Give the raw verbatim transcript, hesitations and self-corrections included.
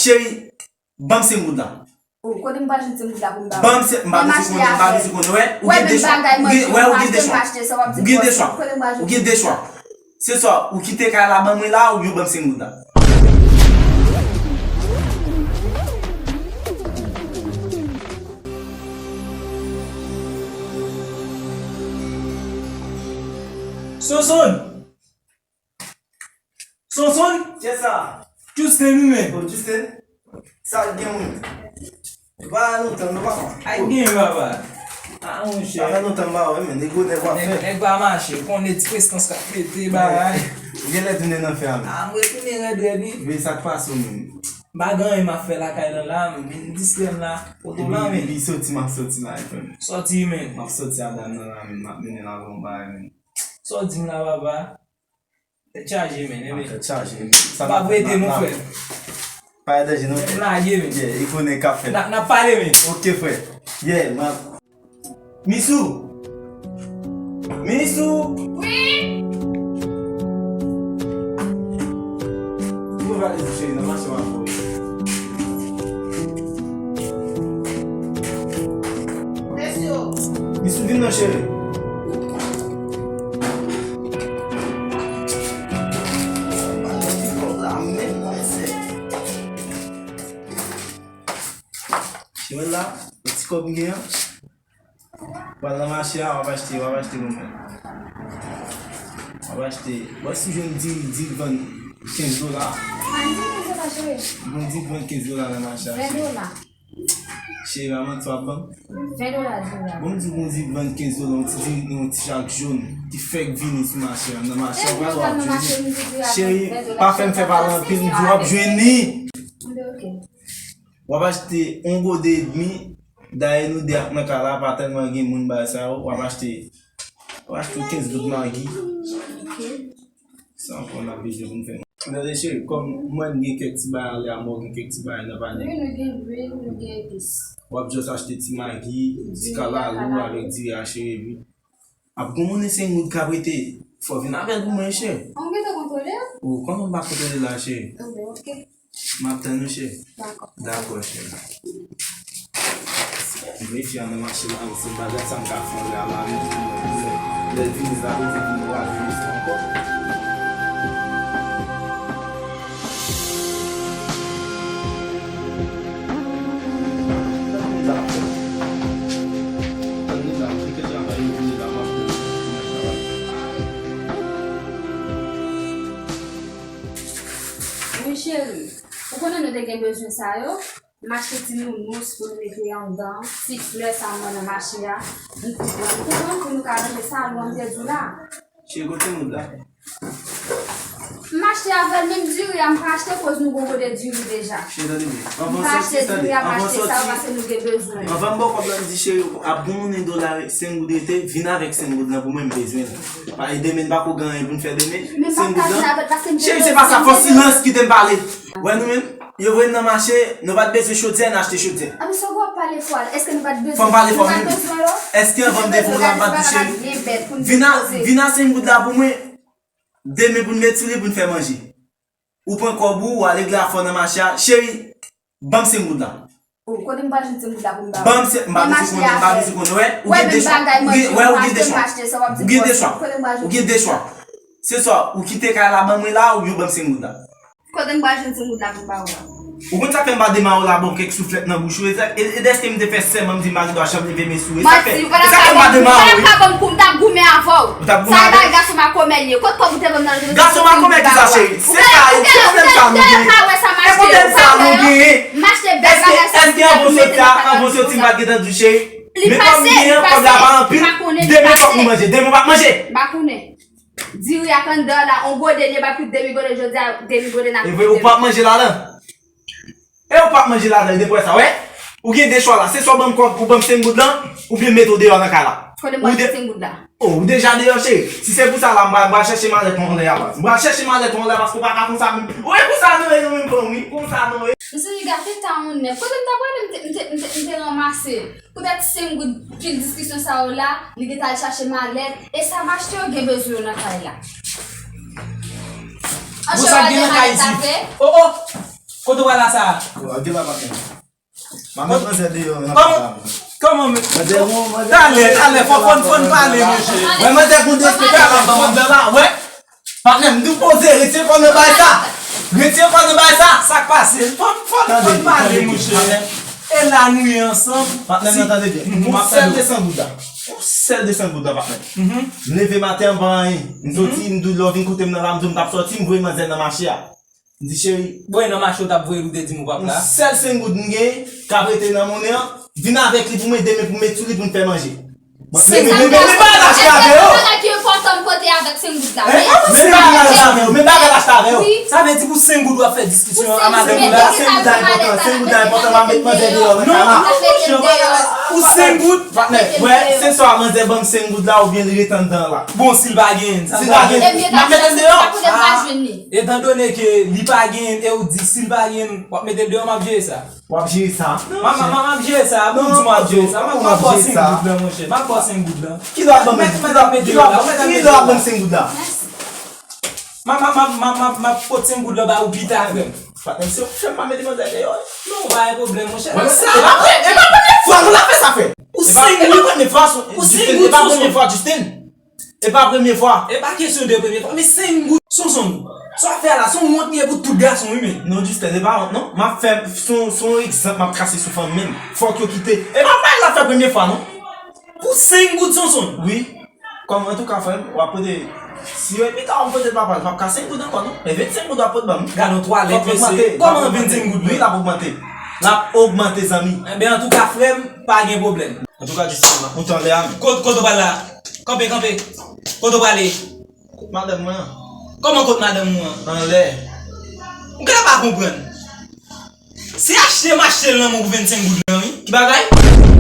Cheri, ban m senk goud la. Oh, kote m pral jwenn senk goud la pou m ba ou? Ban m se, m pa bezwen konnen, m pa bezwen konnen. Wè, ou gen de chwa. Ou gen, wè, ou gen de chwa. Ou gen de chwa. Ou gen de chwa. Se swa ou kite kay la ban mwen la, oubyen ou ban m senk goud la. Sonson! Sonson! Kiyès sa? Justin, wi, men. Oh, Justin? Sa l gen, wi? Ou pa la lontan, non, papa? Ay, gen, papa. Ah, monchè. Sa fè lontan m pa wè, men. Nèg gwo nèg w ap fè. Nèg pa mache, ou konnen ti prestans k ap pete, bagay. Ou genlè tounen nan fè a, men. Ah, m retounen rèd, rèd, wi. Men sa k pase w menm? M pa gen anyen m ap fè lakay lan la, men m vin distrè m la. Kote w la, men? Epi soti, m ap soti la, frè m. Soti, men. M ap soti a dam nan la, men. M ap mennen l avè yon bagay, men. Sa w di m la, papa? Tèt chaje, men, men. Tèt chaje, men. Sa n ap fè, n ap, n ap. Pa prete non, frè. Pa gen danje non, frè. M lage, men. Yeah, li konnen k ap fèt. N ap, n ap pale, men. Ok, frè. Yeah, m ap. Misou! Misou! Wi! Mwen va lezi cheri nan mache w ap voye. Misou, vin non, cheri. Cheri la, yon ti kòb m gen an. Pral nan mache a, w ap achte, w ap achte pou mwen. W ap achte. Bon, si w jwenn diri, diri vann kenz dola. Ann di kenz dola, cheri. Bon, diri vann kenz dola nan mache a, cheri. Ven dola. Cheri, pa manti w ap ban m? Ven dola, diri a. Bon, m di w, bon, diri vann kenz dola, yon ti diri, yon ti jak jòn, ki fèk vini sou mache a. Nan mache a, w ap jwenn li. Cheri, pa fè m fè pale anpil, m di w ap jwenn li. Anben, ok. W ap achte yon gode edmi. Dayè nou de ak nan kay la, pa tèlman gen moun bay sa yo. W ap achte, w ap achte yon kenz goud Magi. Ok. Sa ankò n ap bezwen pou n fè. Tande cheri, kòm mwen gen kèk ti bagay anlè a, mwen gen kèk ti bagay nan panye. Wi, nou gen lwil, nou gen epis. W ap just achte ti Magi, ti kalalou avèk diri a, cheri, epi ap gon moun senk goud k ap rete, fò w vin avè l pou mwen, cheri. Ou gentan kontwole l? O, kòman m pa kontwole l la, cheri? Anben, ok. M ap tann ou, cheri. Dakò. Dakò, cheri. Mefye nan mache la, se bagay sa m ka fè anlè a la, men lè, lè, lè l vini la, li di pou mwen, w a vini ankò. Wi, cheri. Ou konnen nou te gen bezwen sa yo? M achte ti nounous pou nou mete anndan, ti flè sa m wè nan mache a. M konprann, m konprann pou nou ka ranje salon an m te di w la. Cheri, kote nounous la? M achte avè l, menm diri a m pa achte koz nou gon gode diri deja. Cheri, tande byen. Anvan sòti, tande, anvan sòti. M pa achte diri a, m achte sa yo paske nou gen bezwen. Anvan m ba w kòb la, m di cheri, ap gon moun dola senk goud rete, vin avèk senk goud lan pou mwen, m bezwen l. Pa, e demen n pako gen anyen pou n fè demen. Senk goud lan. Cheri, se pa sa, fò silans kite m pale. Wè nou menm, yo voye n nan mache, nou pa t bezwen chodyè, n achte chodyè. A, men sa w ap pale fò a la? Èske nou pa t bezwen, fò m pale fò nou pa t menm bezwen yo? Èske anvan m devan w la, m pa t di cheri? Vin a, vin a senk goud la pou mwen. Demen pou n retire, pou n fè manje. Ou pran kòb ou, ou al regle afè w nan mache a. Cheri, ban m senk goud la. O, kote m pral jwenn senk goud la pou m ba ou? Ban m se, m pa bezwen konnen, m pa bezwen konnen, wè, ou gen de chwa. Ou gen, wè, ou gen de chwa. Ou gen de chwa. Ou gen de chwa. Se swa ou kite kay la ban mwen la, oubyen ou ban m senk goud la. Kote m pral jwenn senk goud la pou m ba ou la? Ou konn sa k fè m pa demare w la, bon, kèk souflèt nan bouch ou, e, e, e dèske m te fè sèman, m di m pa gen dwa janm leve men sou ou, e sa k fè, e sa k fè m pa demare w, wi. Ou t ap goumen avè w. Ou t ap goumen avè m. Sa e bagay gason makomè l ye. Kot kòb ou te ban m nan? Gason makomè ki sa, cheri? Se pa, se pwoblèm sa nou genyen. E pwoblèm sa nou genyen. M achte bèl bagay sa. Èske, èske anvan w soti a, anvan w soti m pa t gentan di w, cheri? Men kòm m genyen, kòb la pa anpil, demen fòk nou manje, demen w ap manje. M pa konnen. Diri ak anndan la, on gode li, m ap kwit demi gode jodi a, demi gode n ap kwit demen. E vre, ou p ap manje ladan? E ou p ap manje ladan, e depwè sa, wè? Ou gen de chwa la, se swa w ban m kòb, ou ban m senk goud lan, oubyen m mete w deyò nan kay la. Kote m pral jwenn senk goud la? O, ou deja deyò, cheri. Si se pou sa la, m pral, m pral chèche malèt mwen anlè a, baz. M pral chèche malèt mwen anlè a, paske ou pa ka konsa menm. Ou wè konsa nou ye, nou menm fanmi, konsa nou ye. M sonje gate ta yon nèf. Kote m ta prale, m te, m te, m te, m te ranmase. Poutèt senk goud, pil diskisyon sa yo la, li gentan al chache malèt, e sa m achte yo gen bezwen yo nan kay la. Bon, sa k gen nan kay isi? O, o! Kote w pral la sa? Lage la, patnè. M ap met manzè deyò, nan papa. Kòman men? Talè, talè, fò, fò n pale, monchè. Mwen, manzè gon derespekte avèk manzè la, wè. Patnè m, nou poze, retire kò nan bay sa. Retire kò nan bay sa. Sa k pase? Fò n, fò n, fò n pale, monchè. E la nou ye ansanm. Patnè m, tande byen. Yon sèl de san goud la. Yon sèl de san goud la, patnè. M leve maten, m pa anyen. M soti, m di w lè w vin kote m nan la, m di w m t ap sòti, m voye manzè nan mache a. M di, cheri. Bon, e nan mache w t ap voye l, ou te di m ou p ap la? Yon sèl senk goud m gen, k ap rete nan monnen an, vin avèk li pou mwen demen, pou m met sou li, pou m fè manje. Mwen, men, men, men, men bagay la achte avè yo. Bagay ki enpòtan m pote avèk senk goud la. Men bagay la achte avè yo, men bagay la achte avè yo. Sa vle di pou senk goud w ap fè diskisyon a madanm ou la? Senk goud la enpòtan, senk goud la enpòtan, m ap met manzè deyò nan kay la. Pou senk goud? Patnè, wè, se swa manzè ban m senk goud la oubyen li ret anndan la. Bon, si l pa genyen, sa m ap fè? M ap met l deyò. Etandone ke li pa genyen e ou di si l pa genyen, w ap mete l deyò, m ap jere sa. W ap jere sa? M ap, m ap, m ap jere sa. Bon, di m w ap jere sa. M ap, m ap ba w senk goud la, monchè. M ap ba w senk goud la. Ki lè w ap ban m, ki lè w ap, ki lè w ap ban m senk goud la? M ap, m ap, m ap, m ap, m ap, m ap pot senk goud la ba ou pita, frè m. Patnè m, se ou k fè m pa mete manzè deyò. Non, pa gen pwoblèm, monchè. E pa, e pa premye fwa nou la fè sa, frè. Pou senk goud. E pa premye fwa, Justin. E pa premye fwa, Justin. E pa premye fwa. E pa kesyon de premye fwa, men senk goud, Sonson. Sa w fè a la, se yon wont li ye pou tout gason, wi, men. Non, Justin, e pa wont, non. M ap fè, se yon, se yon egzanp m ap trase sou fanmi m. Fòk yo kite. E pa bagay la fè premye fwa, non. Pou senk goud, Sonson. Wi. Kòm, antouka, frè m, w ap pote. Si yo pita w ap pote papa l, p ap ka senk goud ankò, non. Men vennsenk goud w ap pote ban m. Gade yon twalèt, mesye. Kòman vennsenk goud? Wi, l ap ogmante. L ap ogmante, zanmi. Enben, antouka, frè m, pa gen pwoblèm. Antouka, Justin, m ap kontan lè a menm. Kot, kot ou pral la? Kanpe, kanpe. Kot ou prale? Kot madanm mwen an. Kòman kot madanm ou an? Anlè. M gentan pa konprann. Se achte m achte l nan men w pou vennsenk goud lan, wi. Ki bagay?